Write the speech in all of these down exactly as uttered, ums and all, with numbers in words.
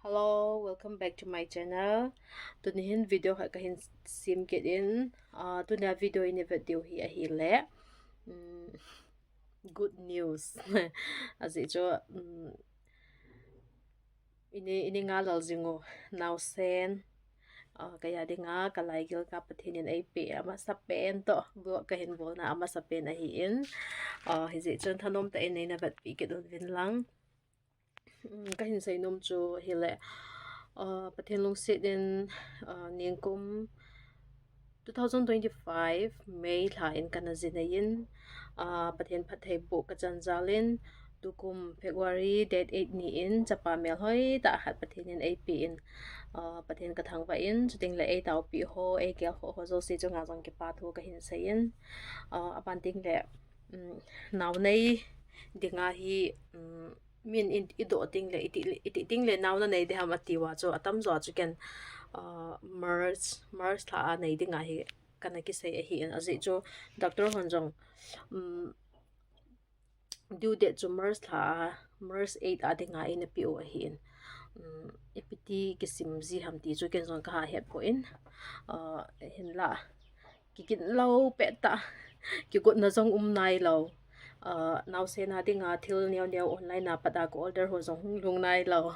Hello, welcome back to my channel. Tuni hin video khat kahin sem kit in. Uh, tuni a video in i vet diu hi ahile, um, good news. Ajeh chu, um, ini, ini nga lal jing u, naosen. Uh, kei a dinga, ka laigil ka Pathen in eipeh amasapen toh, vlog kahin bolna amasapen ahin. Uh, hijeh chun thanom tah in neina vetpi kit uvin lang. Um, kahin seinom chu hile, uh, Pathen lungset in, uh, nikum two thousand twenty-five May lha in kana jinei in, uh, Pathen phattheiboh kachan jal in, tukum February date eight ni in chapa melhoi tah khat Pathen in eipeh in, uh, Pathen kathangvah in, chuteng le eitaopi ho, eigelkhoh ho jouse chunga jong kipathu kahin sei in, uh, aban teng le, um, nao nei dinga hi, um, min in i doh teng le, i ti, i ti teng le nao nanei ding ham ati uva chu, atamjo a chu ken, uh, March, March lha a nei dinga hi kana kisei ahin, ajeh chu doctor hon jong, um, due date chu March lha a, March eight a dinga eina peh u ahin. Um, ipi ti kisim ji ham ti chu ken jong kaha het poi. Uh, hinla, kiginlou pet tah, kigotna jong um nailou. Uh, naosen a dinga thil neo neo online a pat a ka order ho jong hung lhung nailou.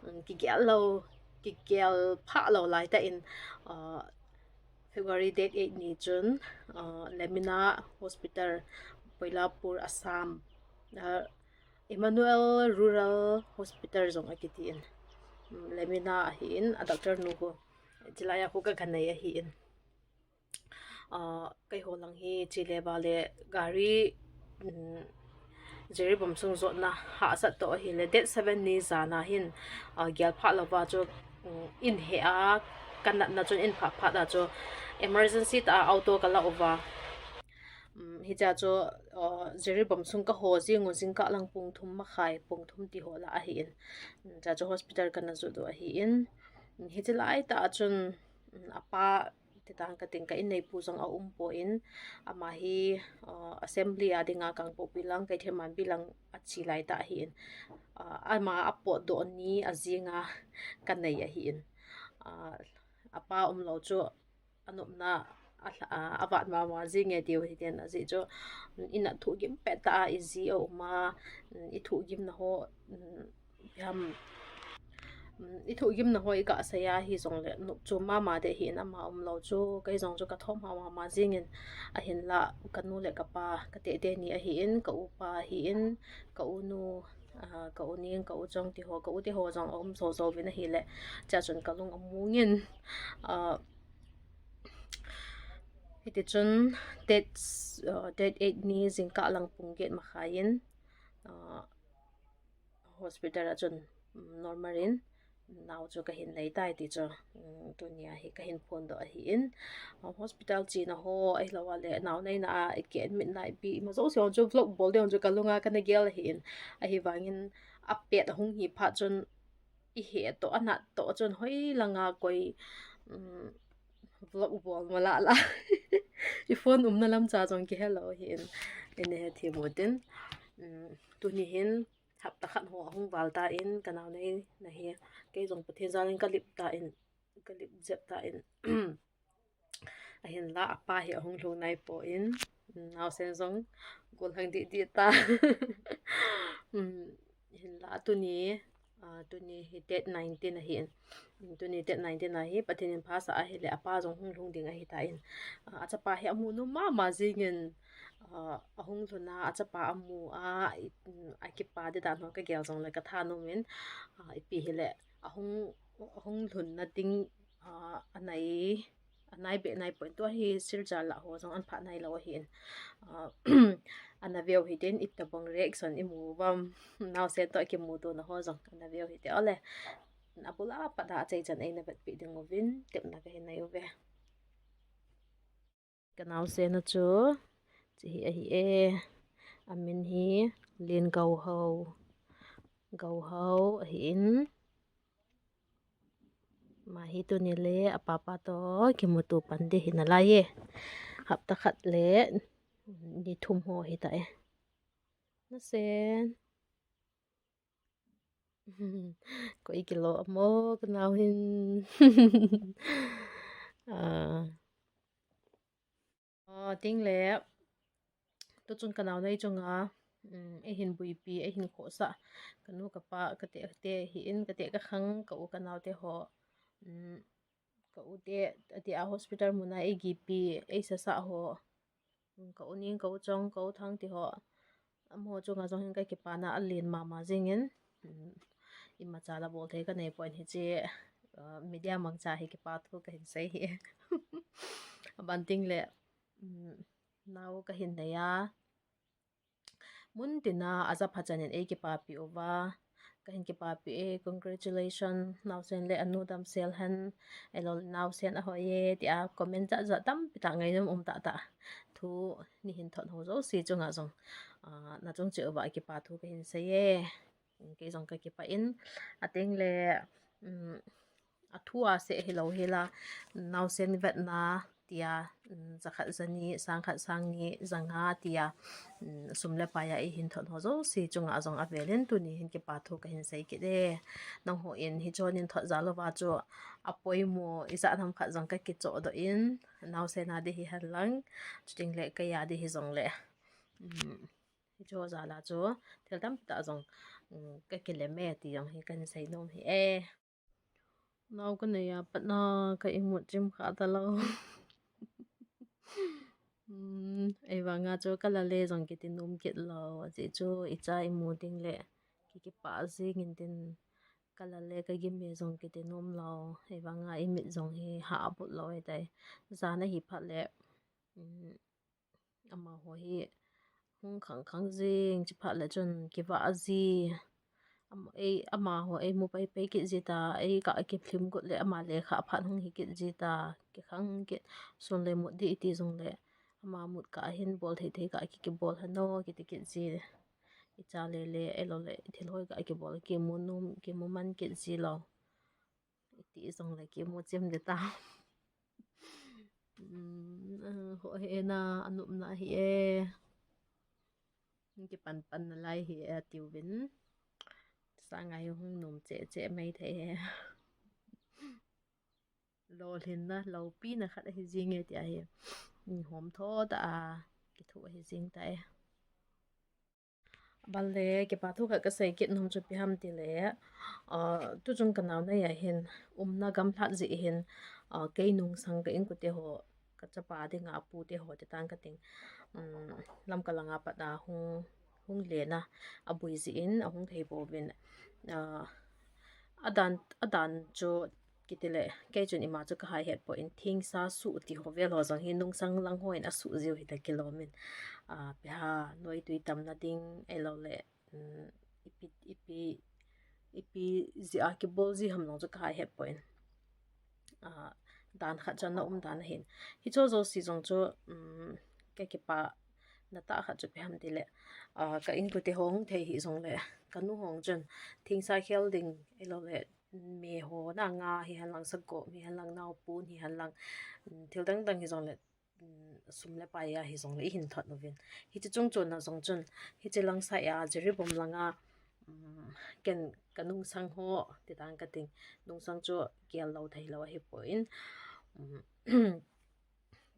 Um, kigel lou, kigel phah lou lai tah in, uh, February date eight ni chun, uh, Lemina Hospital, Poilapur, Assam, uh, Emmanuel Rural Hospital jong akiti in. Um, Lemina ahin, a doctor nu khu, chilai a khu kaga nei ahin. Uh, keiho lang hi chele vale gari, um, Jiribam sung jotna hahsat toh ahile, date seven ni jan a hin, uh, gel phah louva chu, um, in he a, kanatna chun in phah phat a chu emergency tah a auto kala uva. Um, hichea chu, uh, Jiribam sung kaho jing u, jingkah lang pung thum makhai, pung thum ti ho lah ahin. Um, chea chu hospital kana jot u ahin. Um, hiche lai tah a chun, um, apa, Titan kating ka inneipu jong aumpoi, ama hi, uh, assembly a dinga Kangpokpi lang, Keithelmanbi lang ache lai tah ahin. Uh, ama apotdoh ni ajinga kanei ahin. Uh, apa umlou chu anopna a, a, avat mama jinge tiu hiten, ajeh chu in a thohgim pet tah a iji aum a, i thohgimna ho, um, ipi ham, um, i thohgimna ho iga sei a hijongle nopchom mama deh ahin, ama umlou chu, kei jong chu kathom hao mama jingin, ahinla kanu le kapa, kateh teni ahin, ka upa ahin, ka unu, uh, ka u Ning, ka u Chong ti ho, ka u te ho jong aum jou jouvin ahile, chea chun kalung amungin, uh, hitichun date, uh, date eight ni jingkah lang pung get makhai in, uh, hospital a chun, um, normal in nao chu kahin nei tai ti chu, um, tunia hi kahin phondoh ahin. Uh, hospital chena ho, ahilou le nao neina a, i ki admit na ipi ima jouse ho chu vlog bol ding ho chu kalunga kana gel ahin. Ahivangin apet ahung hi phat chun ihet toh, anat toh chun hoilanga koi, um, vlog bol mala la. I phone umna lamcha jong kihelou ahin. Ina hethem utin. Um, tuni hin hapta khat ho ahung val tan, kanao neina hi, kei jong Pathen jalin kalip tan, kalip jep tan. Ahinla apa hi ahung lhung naipon, naosen jong gollhang didi ta. Um, hinla tuni, uh, tuni hi date nineteen ahin. Um, tuni date nineteen ahi, Pathen in phasah ahile apa jong hung lhung ding ahitan. Uh, achapa hi amu nom mama jingin, uh, ahung lhun a, achapa amu a, i, um, akipa ding dan ho kagel jongle kathanom in, uh, ipi hile, ahung, ahung lhunna ding, uh, anai, anai be naipon, tua hi Silchar lah ho jong anphah nailou ahin. Uh, ana veu hiten, itobang reaction imu uvam, naosen toh kimutona ho jong ana veu hite ole. Abul a pat a achaichan eina vetpi ding uvin tepna kahin nei uve. Kanaosen a chu, hiche hi ahi e, amin hi Lengouhao, Gouhao ahin. Ama hi tuni le apapa toh kimuto pan ding hinalai e. Hapta khat le ni thum ho hita e. Nasen. Koi kilo mo kanau hin. Ah. Ah, ting le, tu chun kanau nei chunga, um, eihin buipi, eihin khohsah, kanu kapa, kate, kate hi in, kate kakhang, ka u kanau te ho, um, ka u te, ati a hospital muna eigipi, eisasa ho, um, ka u Ning, ka u Chong, ka u Thang ti ho, amaho chunga jong hin kakipana alen mama jingin, um, imacha la bol thei kanei pon hiche, uh, media mangcha hi kipa thu kahin sei hi. Aban ting le, um, nao kahin nei a. Mun tina aja phachanin eikipapi uva. Kahin kipapi e, congratulations, naosen le anu damsel hen, ahilou le naosen ahoi e, tia comment jat jat tampi tah ngainom um tah tah. Thu neihin thot ho jouse chunga jong, ah, nachung cheh uva kipa thu kahin sei e. Kei jong kakipah in, ating le, um, athu a seh hilou hila, naosen vetna tia, um, jakhat jani, sangkhat sangni, janga tia, um, sum le pai a eihin thot ho jouse chunga jong avelin tuni hin kipa thu kahin sei kit e. Nangho in hiche hin thot jal uva chu apoimo, ijat ham khat jong kakichoh doh in, naosen a di hihen lang, chuting le kei a di hijong le, um, hiche jal a chu thil tampi tah jong, um, kakilem e ti jong hi kahin sei nom hi e. Nao kanei a pat na ka imut chim kha talou. Um, ahivanga chu kalale jong kiti nom kit lou, ajeh chu icha imu ding le kikipah jingin tin, kalale kagim e jong kiti nom lou, ahivanga imit jong hi hah abut lou ahitai. Jan ahi phat le, um, amaho hi hung khang khang jing, chuphat le chun kivah ji. Ama, ei, amaho eimu pai pai kit ji ta, ei ka kiphlim got le ama lekha phat hung hi kit ji ta, kikhang kit, sun le mut di iti jong le, ama mut ka hin bol thei thei ka ki, kibol hano, kiti kit ji. Icha le le, ahilou le, thil hoi ka kibol, kimu nom, kimu man kit ji lou. Iti jong le kimu chim di ta. Um, ah, ho he na, anopna hi e. Kipan pan nalai hi e, atiuvin. Sanga hi hung nom cheh cheh mai thei e. Lolhinna, loupina khat ahi jing e tia hi. Hom tho ta a, kithu ahi jing ta e. Aban le, kipa thu khat kasei kit nom chu ipi ham ti le, ah, tu chung kanao nei a hin, umna gamlhat jeh hin, ah, kei nungsang ka inkote ho, kachapa dinga apu te ho te tang kating, um, Lamka langa pat a hung, hung len a, abui jeh in, ahung thei pouvin, ah, adan, adan chu, kiti le, kei chun ima chu kahai het poi, thingsa suh ti ho vel ho jong hi nungsang lang hon asuh jiu hita kilom in. Ah, ipi ham, noi tui tamna ding, ahilou le, um, ipi, ipi, ipi jeh a kibol ji ham jong chu kahai het poi. Ah, dan khat chu ana um dan ahin. Hiche jouse jong chu, um, kakipana tah khat chu ipi ham ti le, ah, ka inkote ho hung thei hih jong le, kanu ho chun, thingsa khel ding, ahilou le, me ho na nga hihen lang, sagoh hihen lang, naopon hihen lang, um, thil dang dang hijong le, um, sum le pai a hijong le, eihin thot uvin. Hiche chung chon a jong chun, hiche lang side a, Jiribam langa, um, ken ka nungsang ho, ti tang kating, nungsang chu gel lou thei lou ahi poi. Um,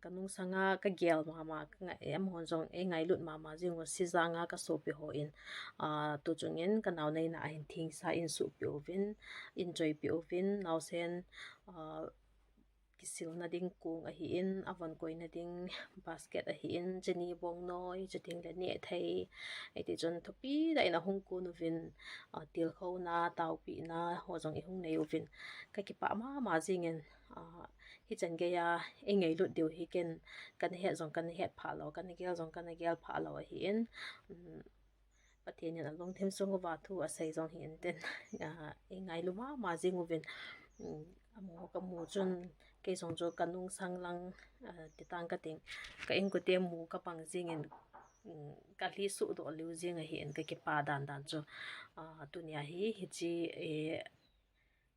ka nungsanga kagel mama, ka ngai, amahon jong eingailut mama jing u, Sijanga ka sopi hon, ah, tu chungin ka nao neina a hin thingsa eisopi uvin, eijoipi uvin, naosen, ah, kisilna ding kong ahin, avon koina ding basket ahin, chini bongnoi, chuting le nehthei, hiti chun thupi tah in ahung kon uvin, ah, tilkhouna, taopina, ho jong eihung nei uvin, kakipah mama jingin, ah, hichan geiya eingailut diu hi ken, kana het jong kana het pha lou, kana gel jong kana gel pha lou ahin, um, Pathen in alungthim sung uva thu asei jong hi intin, ah, eingailu mama jing uvin, um, amu kamu chun, kei jong chu ka nungsang lang, ah, ti tang kating, ka inkote mu kapang jingin, um, kalhi suhdoh lheh jing ahin, kakipa dan dan chu, ah, tunia hi, hiche, eh,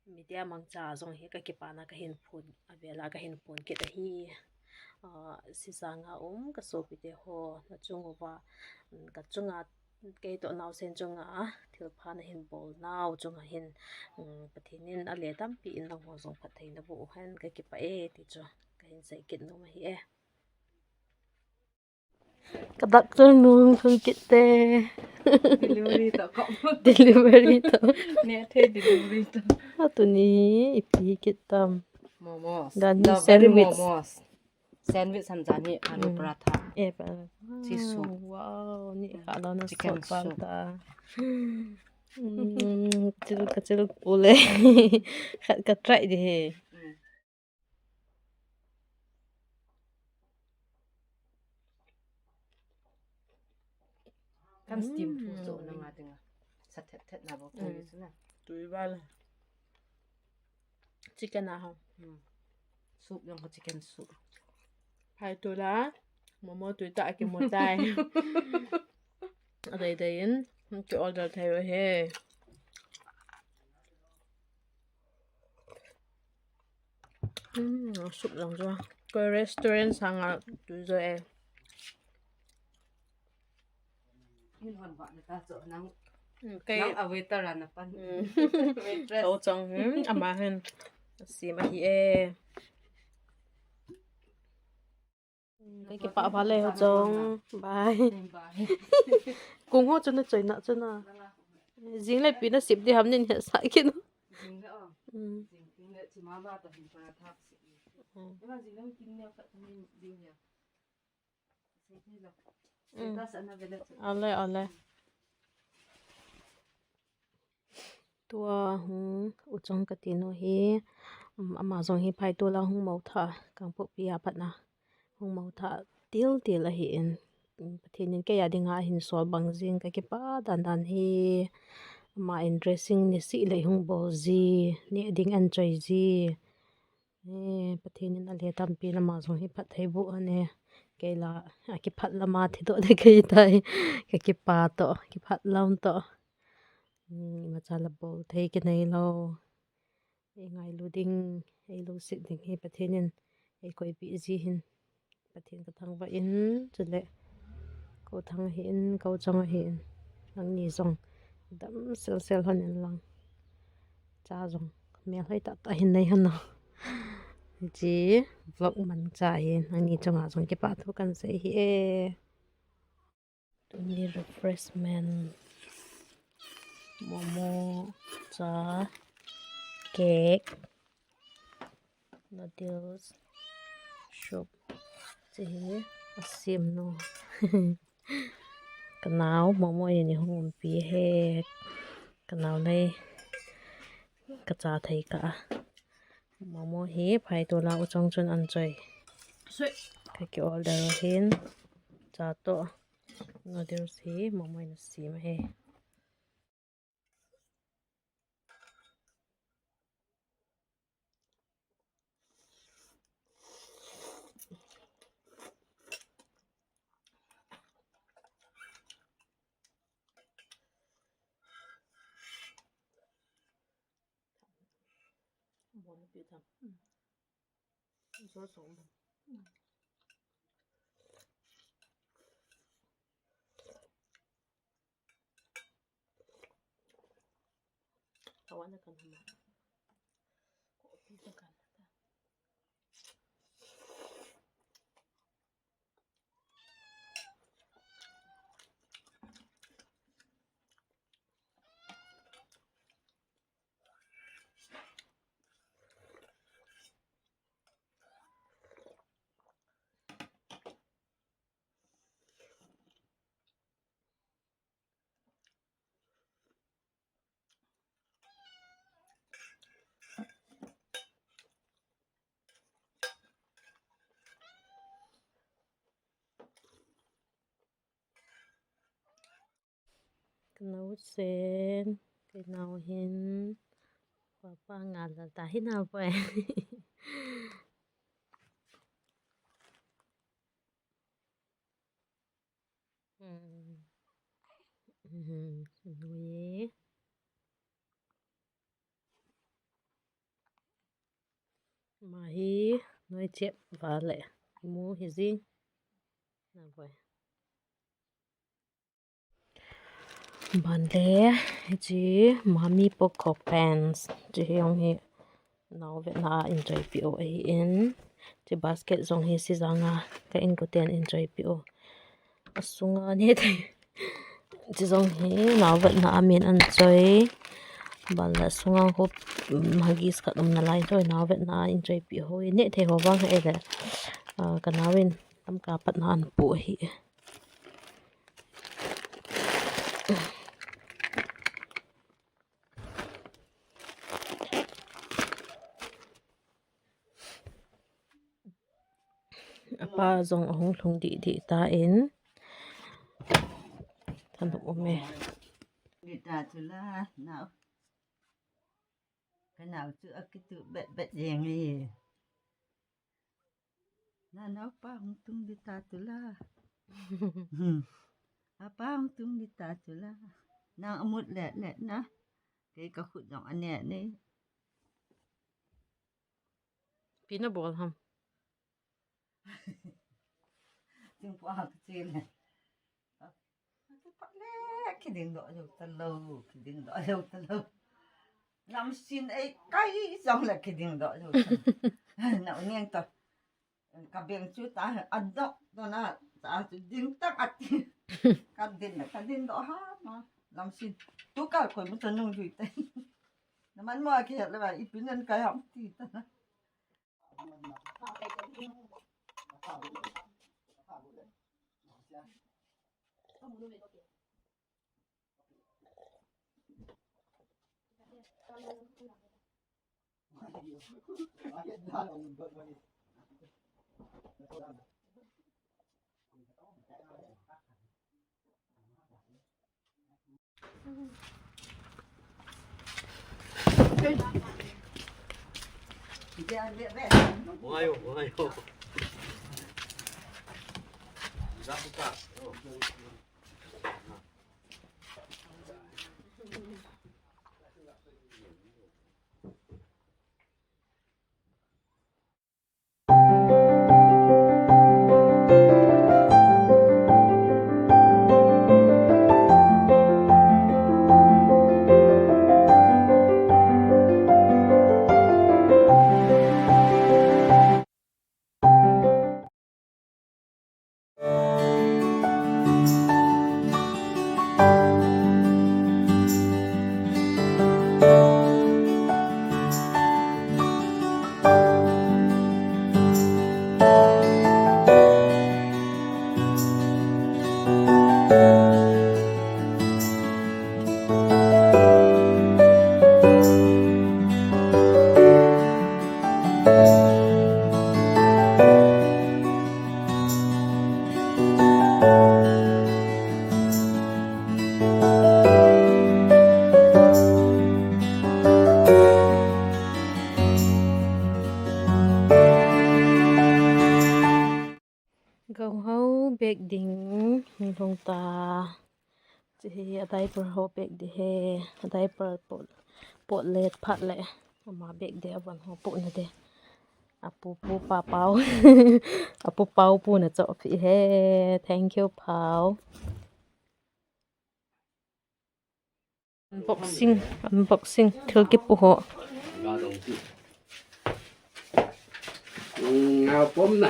media mangcha jong hi kakipana kahin phon, avela kahin phon kit ahi. Ah, Sijanga um ka sopite ho, nachung uva, um, kachunga, Kei toh naosen chunga thilpha nahin bol nau chunga hin, um, Pathen in ale tampi in nangho jong phatthei naboh u hen, kakipah e ti chu kahin sei kit nom ahi e. Ka doctor nu hung kit te. Delivery toh kop. Delivery toh. Neh thei delivery toh. A tuni ipi kit tam. Momos. Dan hi sandwich. Momos. Sandwich ham, jan hi alu paratha. Eh, paratha. Chi soup. Wow, ni kha lo na. Chicken soup. Paratha. Mm, chil ka chil pule. Khat ka try di he. Mm. Kan steam thu chu nanga dinga. Sa thet thet na bou. Mm. Tui chu na. Tui val. Chicken a ham. Mm. Soup jong ko chicken soup. Phai tola. Momo tui ta ki mo tai. Adei dei in. Ki order thei u he. Hmm, soup lang chu. Koi restaurant sanga tu jo e. Min hon ba na ta cho nang. Hmm, kei nang a waiter a na pan. Hmm. Waitress. Kau chang, hmm, ama hin. Sim ahi e. Kakipah pha le ho chong. Bye. Bye. Kung ho chu na choi na chu na. Jing le pi na sip di ham nin he sa kin. Jing le o. Mm. Jing le chi ma ma ta hin para thak sip. Mm. Ema jing le kin ne ka kin jing ya. Sip ni la. Mm. Sip ta sa na ve le chu. Ale, ale. Tua hung u chong kati nu hi, um, ama jong hi phai tola hung mo tha, Kangpokpi a pat na hung mo tha til til ahi in, um, Pathen in kei a dinga ahin sol bang jing kakipah dan dan hi, ama in dressing ni sih le hung bol ji, ni ding an choi ji. Eh, Pathen in ale tampi lama jong hi phatthei boh hen e. Kei la, akiphat lama thi doh de kei tai. Kakipah toh, kiphat lam toh. Hmm, imacha la bol thei kinei lou. Ei ngailu ding, ei lungset ding hi Pathen in ei koipeh ji hin. Pathen ka thangvah in, chule kou thang ahi in, kou chang ahi in. Nangni jong dam sel sel hon in lang. Cha jong mel hoi tah tah hin nei hon o. Hiche vlog mangcha hi nangni chunga jong kipah thu kan sei ahi e. Tuni refreshment, momo, cha, cake, noodles, soup. Hiche hi asem nu. Ka nao momo in eihung umpi e. Ka nao nei ka cha thei kah a. Momo hi phai tola u chong chun an choi. Ka ki order u hin cha toh. Noodles hi momo in asem ahi. Ka nao sen, ka nao hin, papa nga la ta hin a pai. Hmm. Hmm. Nui. Ama hi noi chep vale. Mu hi jing. Na boi. Ban le, hiche Mami Poco pants. Hiche hi jong hi nao vetna a enjoy pi u ahin. Hiche basket jong hi Sijang a ka inkoten enjoy pi u. Asunga neh thei. Hiche jong hi nao vetna a min an choi. Ban le asunga khu, um, Huggies khat um nalai choi nao vetna a enjoy pi u. Neh thei ho vang hi le. Ah, ka nao in tam ka patna an pu ahi. Apa jong ahung lhung dih dih tan. Thanop um e. Dih ta chu la, nao. Ka nao chu akituh bet bet jeng e. Na, na, apa hung tung dih ta chu la. Apa hung tung dih ta chu la. Nang amut let let na. Kei ka khut jong aneh ne. Pi na bol ham. Tingpa ka che le. Kipat le, kiding doh jou talou, kiding doh jou talou. Lamsin ei kai jong le kiding doh jou talou. Na u niang to. Ka beng chu ta, a doh to na, ta chu ding tang ati. Ka din le, ka din doh ha ma. Lamsin. Tu kal koi mu ta nung jui te. Na man mo a kihet le ba, ipi nen kai ham ti ta na. Gou ho bag ding hung lhung ta. Hiche hi a diaper ho bag ding ahi. A diaper pot, pot let phat le ama bag ding a von ho pohna ding. Apu pu pa pau. Apu pau pu na chohpeh e. Thank you pau. Unboxing, unboxing, thil kipu ho. Ngau pom na.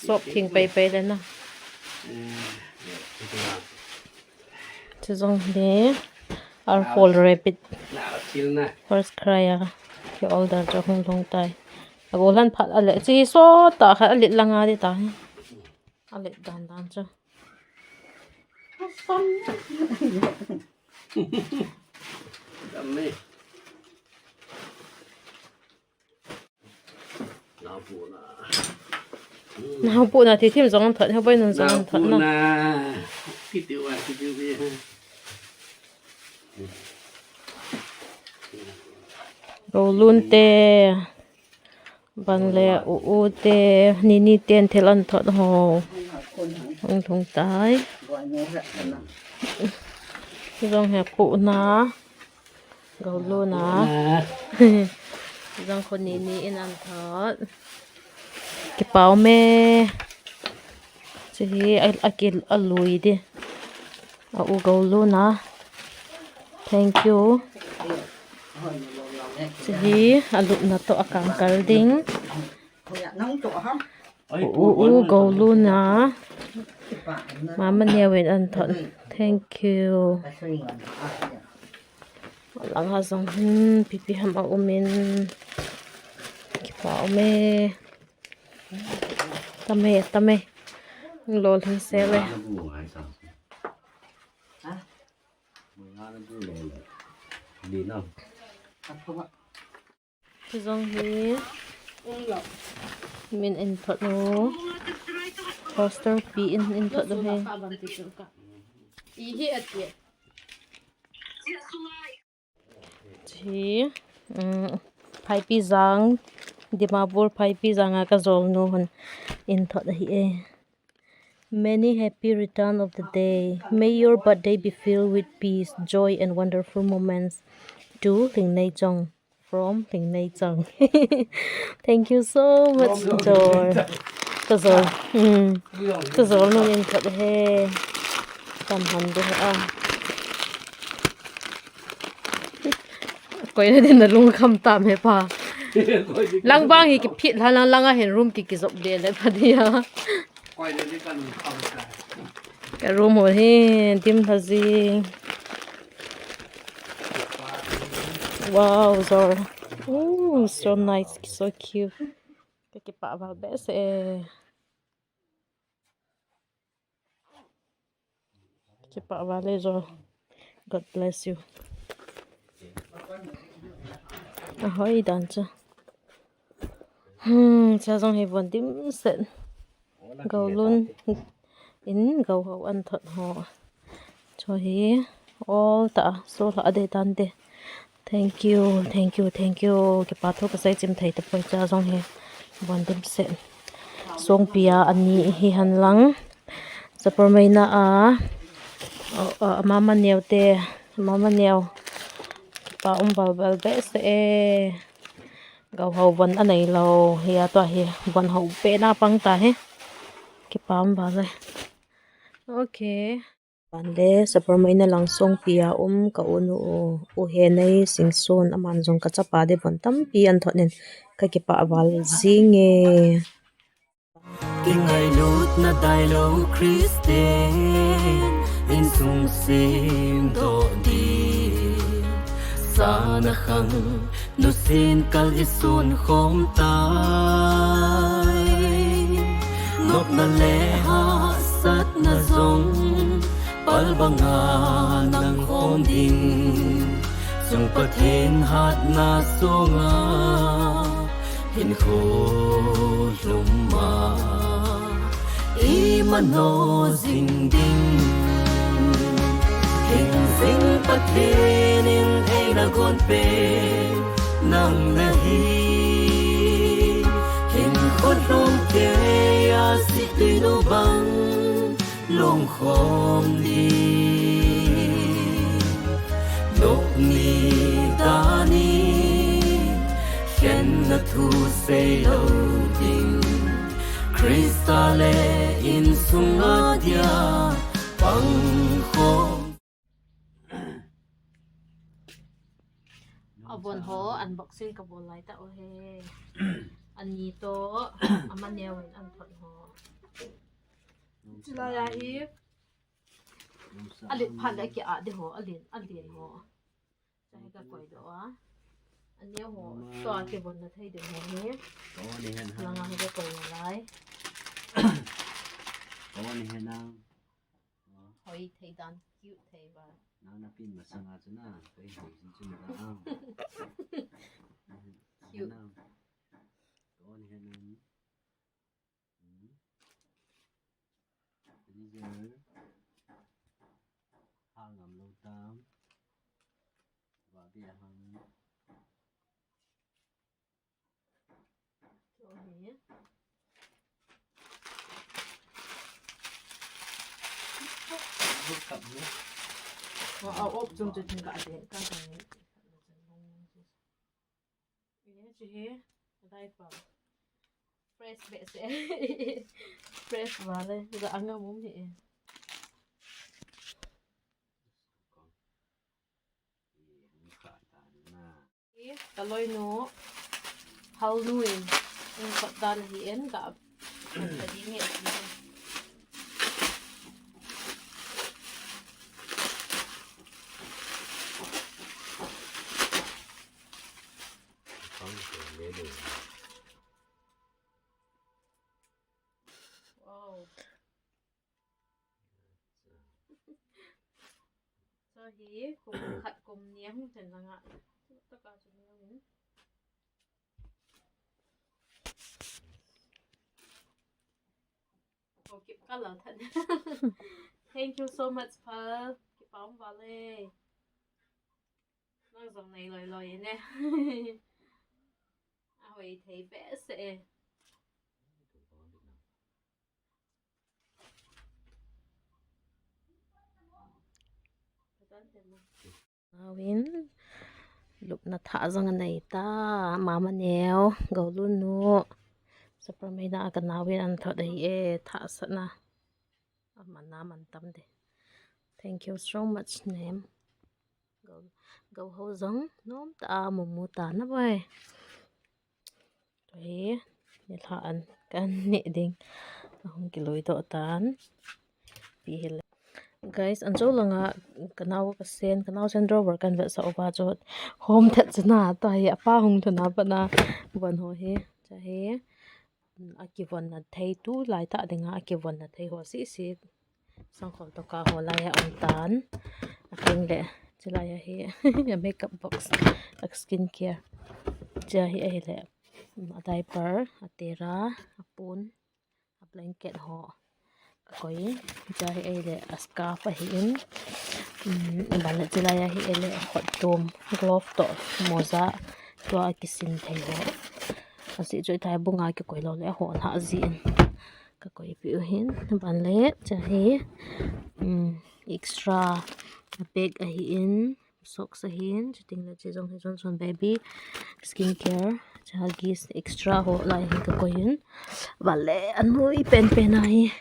Sop thing pai pai le na. Chu jong hi Artful Rabbit. First cry a. Ki order chu hung lhung tai. Ago lhan phat a le. Chi so ta kha a le langa ding ta. A le dan dan chu. Dam ni. Nao pu na. Nao pu na, thil thim jong an thot, hobei nun jong an thot na. Nao pu na. Kiti wa, kiti wa. Golun te. Ban le u u te, Nini ten thil an thot ho. Hung lhung tai. Jong hi pu na. Golun a. Jong khu Nini in an thot. Kipa um e. Chehi a, a kil a lui di. A u Golun a. Thank you. Chehi a lupna toh a kangkal ding. U, u, u Golun a. Mama Neo in an thot. Thank you. Langa jong hin pipi ham a um in. Kipa um e. Tame, tame. Lol hin se ve. Chu jong hi min in thot u. Poster pi in in thot u hi. Hi, um, Phaipijang, Dimapur Phaipijang a ka jolnu hon in thot ahi e. Many happy return of the day. May your birthday be filled with peace, joy, and wonderful moments. To Lingneijong. From Lingneijong. Thank you so much, Jol. Ka jol. Hmm. Ka jolnu in thot he. Tam han de he a. Koi na din na lungkham tam he pa. Lang bang hi kiphit la lang lang a hin room ki kijop de le pa dia. Ka room ho hi dim lha jing. Wow, Jol. Ooh, so nice, so cute. Ka kipah val behseh e. Kipah val e Jol. God bless you. Ahoi dan chu. Hmm, cha jong hi von dimset. Golun in Goho an thot ho. Chu hi all ta so la de dan de. Thank you, thank you, thank you. Kipa thu ka sei chim thei tapoi, cha jong hi von dimset. Songpi a ani hi hen lang. Sapormeina a, a, a, Mama Neo te, Mama Neo. Kipa um val val behseh e. Goho von anei lou hi a, tua hi von ho pen a pang ta hi. Kipa um val e. Okay. Ban le Sapormeina lang Songpi a um ka u nu u, u Henei Singson, aman jong ka chapa de von tampi an thot in ka kipah val jing e. Kingailutna dailou Christian insung semdoh ding, sana khang nusin kal i sun khom tai. Nopna le hahsatna jong pal banga nang khom ding, chung Pathen hatna sunga hinkho lhum a i mano jing ding. Hingjing Pathen in eina gon pen nang nahi. Hinkho lhum kei a si tuinu bang lungkhom ding. Nopni dan in khenna thu seilou ding, Christa le insung a dia pangkhom. A von ho unboxing ka bol lai ta u he. Ani toh, a Mama Neo in an thot ho. Chulai a hi. A len phat le ki a de ho, a len, a len ho. Chai ka koi doh a. A neo ho, tua kivon na thei ding ho hi. Koni hen ha. Langa ho ka koi na lai. Koni hen na. Hoi thei dan, cute thei ba. Nang na pin masanga chu na, koi hoi jin chu na. Cute. Koni hen na. Hmm. Freezer. Hang ngam lou tam. Va be hang. Chu hi. Look up here. Wa a op chung chu thing ka ate ka ka ni. Ye chu hi. Diaper. Fresh behseh. Fresh vale. Ga anga mum hi. Ka loinu, Halnu in, in kot dan ahi in, ka, ka ding e. Wow. Chu hi kum khat kum ni ahung lhun lang a, taka chu ni in. Ko kip ka la than. Thank you so much, Pal. Kipa um vale. Nang jong nei loi loi ne. Ahoi thei behseh e. Nauin, lupna thah jong anei ta, mama neo, Goulun nu, Sapermeina a ka nauin an thot ahi e, thah satna, aman a man tam de. Thank you so much, nem. Go, Gouho jong, nom ta a, mumu ta na bai. Tua hi, nilhah an, kan neh ding. Ahung kiloi doh tan. Pi hile. Guys, anjo langa, ka nao ka sen, ka nao sen drawer kan vetsah uva chu. Hom thet chu na, tua hi, apa hung thuna pa na, von ho hi. Cha hi, akivon na thei tu, lai ta dinga, akivon na thei ho si si. Sangkhol toka ho lai a um tan. Ating le, chulai ahi, a makeup box, a skincare. Cha hi ahile, a diaper, a tera, a pon, a blanket ho. Ka koi, cha hi ahile, a scarf ahi in. Um, ban le chulai ahi ahile, hot tum, glove to, moja, tua kisin thei ho. Asi chu thai bunga kikoi lou le, ho na ji in. Ka koi pi u hin, ban le, cha hi, um, extra bag ahi in, socks ahi in, chuting le chi jong hi Johnson Baby skincare, cha Huggies extra ho lai hi ka koi in. Ban le, anui pen pen ahi,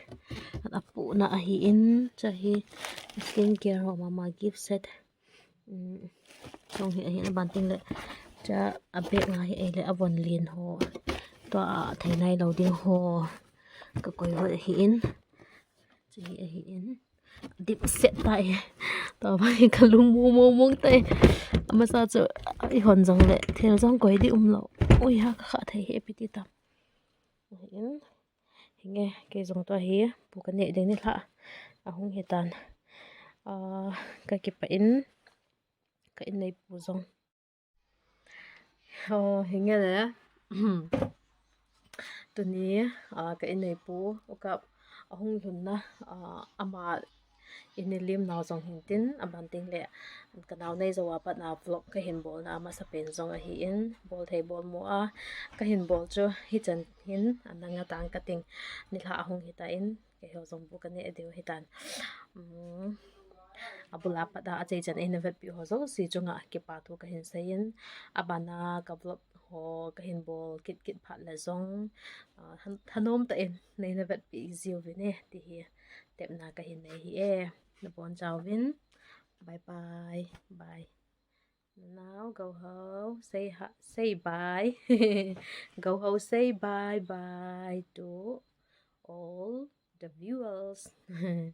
an apu na ahi in, cha hi skincare ho mama gift set. Um, chung hi ahi in, aban ting le, cha a bag nga hi ahile, a von lien ho. Tua a thei nai lou ding ho. Ka koi ho ahi in. Chi hi ahi in. Dip set ta e. Tua ba hi ka lung mo mo mong ta e. Amasa chu i hon jong le, thil jong koi di um lou. Ui ha ka kha thei he pi ti ta. Ahi in. Hinge, kei jong tua hi, pu ka neh ding nilhah. Ahung hi tan. Ah, ka kipah in, ka inneipu jong. Oh, hinge le. Tuni, ah, ka inneipu, u kap, ahung lhun na, ah, ama in i lim nau jong hin tin, aban ting le, ka nau nei jou a pat na vlog ka hin bol na, amasa pen jong ahi in, bol thei bol mo a, ka hin bol chu, hichan hin, anang a tang ka ting, nilhah ahung hi ta in, kei ho jong bu ka neh diu hi tan. Um, abul a pat a, achai chan eina vetpi ho jouse chunga kipa thu ka hin sei in, aban a ka vlog ho ka hin bol kit kit phat le jong, ah, than-, thanom tah in neina vetpi jiu vin e, ti hi tepna ka hin nei hi e. Na bon chau vin. Bye bye. Bye. Now, Gouho, say hi, say bye. Gouho, say bye bye to all the viewers. Hmm.